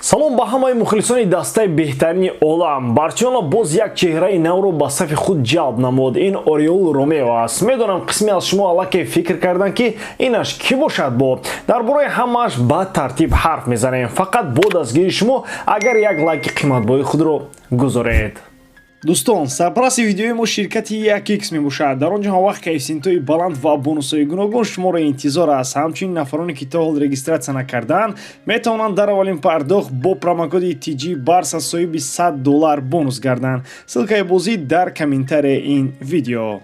Салом ба ҳамаи мухлисони дастаи беҳтарини олам. Барселона боз як чеҳраи навро ба сафи худ ҷалб намуд. Ин Ориол Ромео аст. Медонам, қисме аз шумо аллакай фикр карданд, ки инаш кӣ бошад. Бо дар бораи ҳамааш ба тартиб ҳарф мезанем, фақат бо дастгирии шумо, агар як лайки қиматбоҳои худро гузоред. Дӯстон, сарпарасти видеои мо ширкати 1x мебошад. Дар он ҷо ҳамвақт коэффисиентҳои баланд ва бонусҳои гуногун шуморо интизор аст. Ҳамчунин нафароне, ки то ҳол регистрация накардаанд, метавонанд дар аввалин пардохт бо промокоди TG Барса соҳиби 100 доллар бонус гарданд. Ссылкаи бозӣ дар комментарияи ин видео.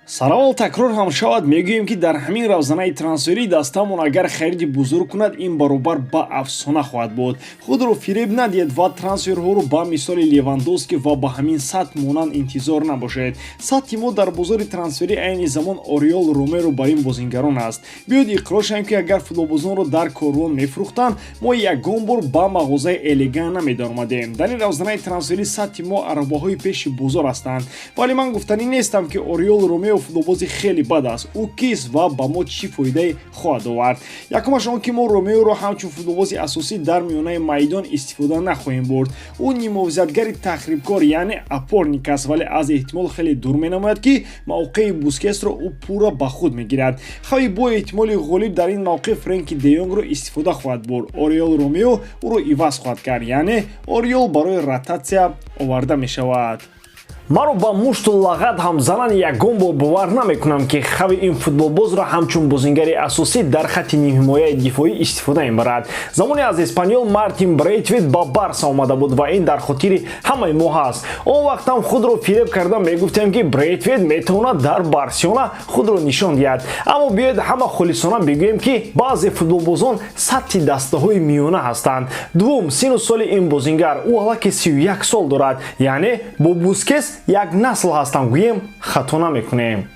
Сараввал такрор ҳам шавад, мегӯем, ки дар ҳамин равзанаи трансферӣ дастамон агар хариди бузург кунад, ин баробар ба афсона хоҳад буд. Худро фиреб надиҳед ва трансферҳоро ба мисоли Левандовски ва ба ҳамин сатҳ монанд интизор набошед. Сатҳи мо дар бозори трансферӣ айни замон Ориол Ромеро бар ин бозингарон аст. Биёед иқрор шавем, ки агар футболбозонро дар корвон мефурӯхтанд, мо ягон бор ба мағозаи Элеган намедаромадем. Дар ин равзанаи трансферӣ сатҳи мо аробаҳои пеши бозор ҳастанд. Вале ман гуфтанӣ нестам, ки Ориол Ромео футболбози хеле бад аст. Ӯ кист ва ба мо чӣ фоидае хоҳад овард? Якумаш он, ки мо Ромеоро ҳамчун футболбози асосӣ дар миёнаи майдон истифода нахоҳем бурд. Ӯ нимуҳофизатгари тахрибкор, яъне опорник аст, вале аз эҳтимол хеле дур менамояд, ки мавқеи Бускесро ӯ пурра ба худ мегирад. Хави бо эҳтимоли ғолиб дар ин мавқеъ Френки Деёнгро истифода хоҳад бурд. Ориол Ромео ӯро иваз хоҳад кард, яъне Ориол барои ротатсия оварда мешавад. Маро ба мушту лағат ҳам занан, ягон бор бовар намекунам, ки Хави ин футболбозро ҳамчун бозингари асосӣ дар хатти нимҳимояи дифоӣ истифода мебарад. Замоне аз Эспаньол Мартин Брейтвит ба Барса омада буд ва ин дар хотири ҳамаи мо ҳаст. Он вақт ҳам худро фиреб карда мегуфтем, ки Брейтвит метавонад дар Барселона худро нишон диҳад. Аммо биёед ҳама холисона бигӯем, ки баъзе футболбозон сатҳи дастаҳои миёна ҳастанд. Дуввум, сину соли ин бозингар. Ӯ аллакай 31 сол дорад, яъне бо Бускес як насл ҳастам гӯем, хато намекунем.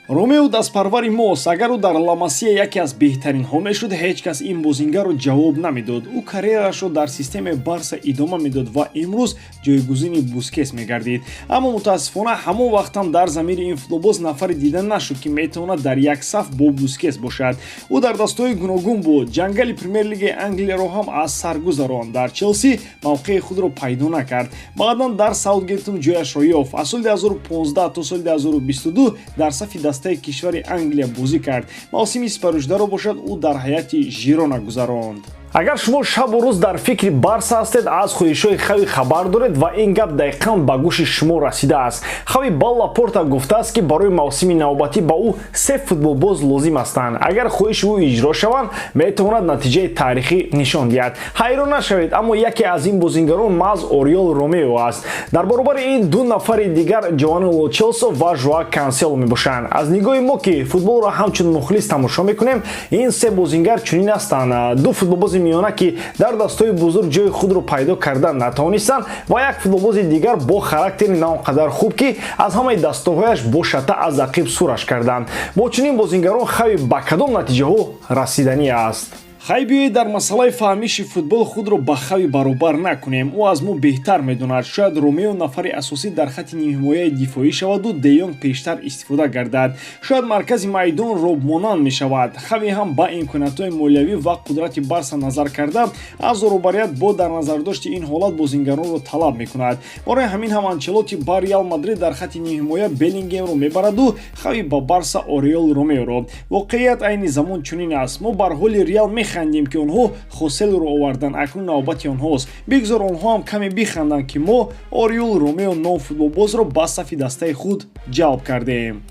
Ромео дастпарвари мост. Агар ӯ дар Ла Масия яке аз беҳтаринҳо мешуд, ҳеҷ кас ин бозингарро ҷавоб намедод. Ӯ карьерашро дар системаи Барса идома медод ва имрӯз ҷойгузини Бускес мегардид. Аммо мутаассифона, ҳамон вақтам дар замири ин футболбоз нафаре дида нашуд, ки метавонад дар як саф бо Бускес бошад. Ӯ дар дастаҳои гуногун буд, ҷангали Премер-лигаи Англияро ҳам аз сар гузаронд. Дар Челси мавқеи худро пайдо накард, баъдан дар Саутгемптон ҷояшро ёфт. Аз соли 2015 то соли 2022 дар сафи дастаи кишвари Англия бозӣ кард. Мавсими сипаришударо бошад, ӯ дар ҳайати Жирона гузаронд. Агар шумо шабу рӯз дар фикри Барса ҳастед, аз хоҳишҳои Хави хабар доред ва ин гап дақиқан ба гӯши шумо расидааст. Хави ба Лапорта гуфтааст, ки барои мавсими навбатӣ ба ӯ се футболбоз лозим ҳастанд. Агар хоҳиши ӯ иҷро шаванд, метавонад натиҷаи таърихӣ нишон диҳад. Ҳайрон нашавед, аммо яке аз ин бозингарон маҳз Ориол Ромео аст. Дар баробари ин ду нафари дигар Ҷовани Ло Челсо ва Жоа Кансело мебошанд. Аз нигоҳи мо, ки футболро ҳамчун мухлис тамошо мекунем, ин се бозингар чунин ҳастанд: ду футболбози миёна, ки дар дастҳои бузург ҷои худро пайдо карда натавонистанд, ва як футболбози дигар бо характери на он қадар хуб, ки аз ҳамаи дастаҳояш бо шата аз ақиб сураш карданд. Бо чунин бозингарон Хави ба кадом натиҷаҳо расиданӣ аст? Хай, биёед дар масъалаи фаҳмиши футбол худро ба Хави баробар накунем. Ӯ аз мо беҳтар медонад. Шояд Ромео нафари асосӣ дар хатти нимҳимояи дифоӣ шаваду Деёнг пештар истифода гардад. Шояд маркази майдон робмонанд мешавад. Хави ҳам ба имкониятҳои молиявӣ ва қудрати Барса назар карда, аз роҳбарият бо дар назардошти ин ҳолат бозингаронро талаб мекунад. Барои ҳамин ҳам Анчелоти ба Реал Мадрид дар хатти нимҳимоя Беллингемро мебараду Хави ба Барса Ориол Ромеоро. Воқеият айни замон чунин аст: мо бар ҳоли Реал механдем, ки онҳо Хоселро оварданд. Акнун навбати онҳост. Бигзор онҳо ҳам каме биханданд, ки мо Ориол Ромео ном футболбозро ба сафи дастаи худ ҷалб кардем.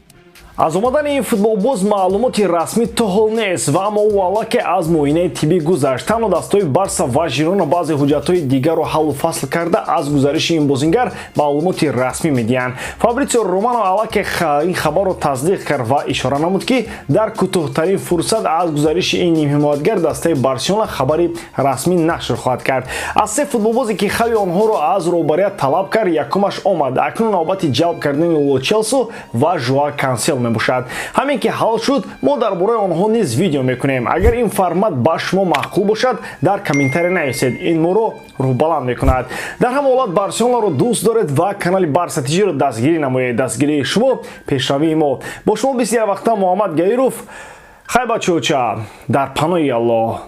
Аз омадани ин футболбоз маълумоти расмӣ то ҳол нест ва аммо ӯ аллакай аз муоинаи тиббӣ гузашт. Танҳо дастаҳои Барса ва Жирона баъзе ҳуҷҷатҳои дигарро ҳаллу фасл карда, аз гузариши ин бозингар маълумоти расмӣ медиҳанд. Фабритсио Романо аллакай ин хабарро тасдиқ кард ва ишора намуд, ки дар кӯтоҳтарин фурсат аз гузариши ин нимҳимоятгар дастаи Барселона хабари расмӣ нашр хоҳад кард. Аз се футболбозе, ки Хави онҳоро аз роҳбарият талаб кард, якумаш омад. Акнун навбати ҷалб кардани Ло Челсо ва Жоа Кансел мебошад. Ҳамин ки ҳал шуд, мо дар бораи онҳо низ видео мекунем. Агар ин формат ба шумо маъқул бошад, дар комментария нависед, ин моро рӯҳбаланд мекунад. Дар ҳама ҳолат Барселонаро дӯст доред ва канали Барса ТЖро дастгирӣ намоед. Дастгирии шумо пешравии мо. Бо шумо бисёр вақта Муҳаммад Гаиров. Хай, бачаоча, дар паноҳи Аллоҳ.